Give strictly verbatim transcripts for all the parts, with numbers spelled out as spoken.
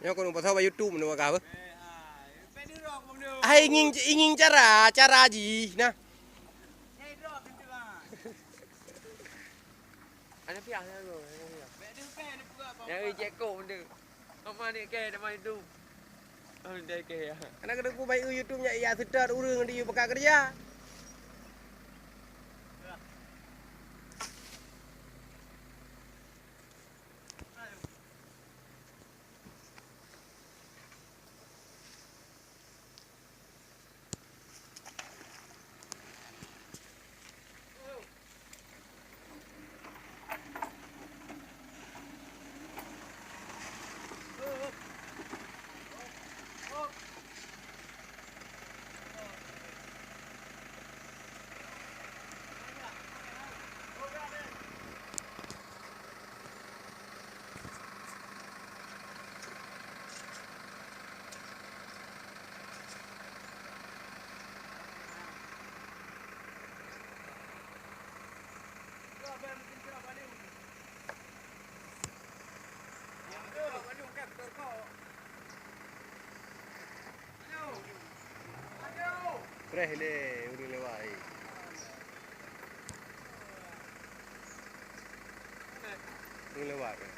Nyoe kon pasal bak YouTube nyoe ka beuh. Hai ngieng, ngieng cara, cara jih nah. Ada piah, ada piah. Nyang ijek kong tu. Ama ni ke nama itu. Oh, ndai ke ya. Anak kena ku bai YouTube nyak ya seutôt ureueng di bekas kerja. Preh lé ureueng lewat, eh. Ureueng lewat, eh.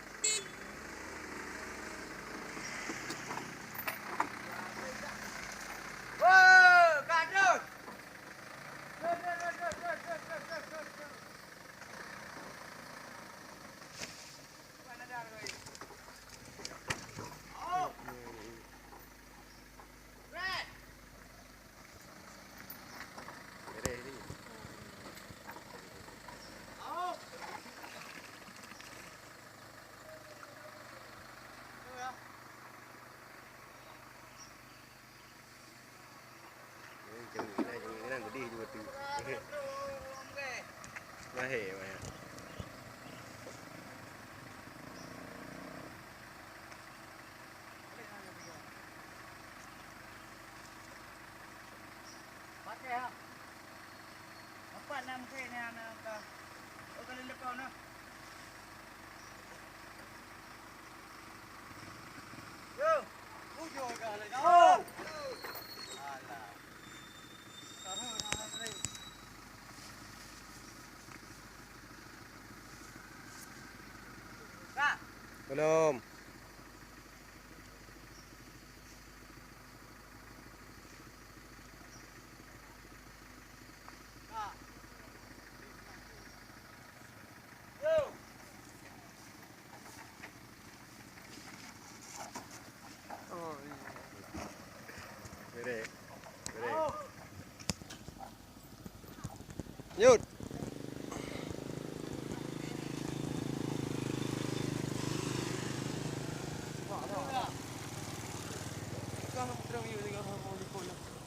Jangan, jangan, jangan, jangan, pedih juga tu. Mahir, mahir. Pakai ha. Empat enam ke ni anak ka. Oh, kalian depan nah. Yo, bujur ka lagi. Oh. Alah. Taruh nama ni. Ka. Belum. Berek. Berek. Lanjut.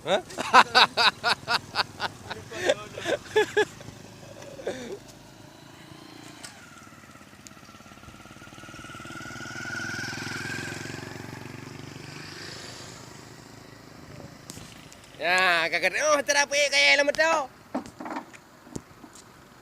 Hah? Ya, ka keunoe teurapeuék kayèe lam moto.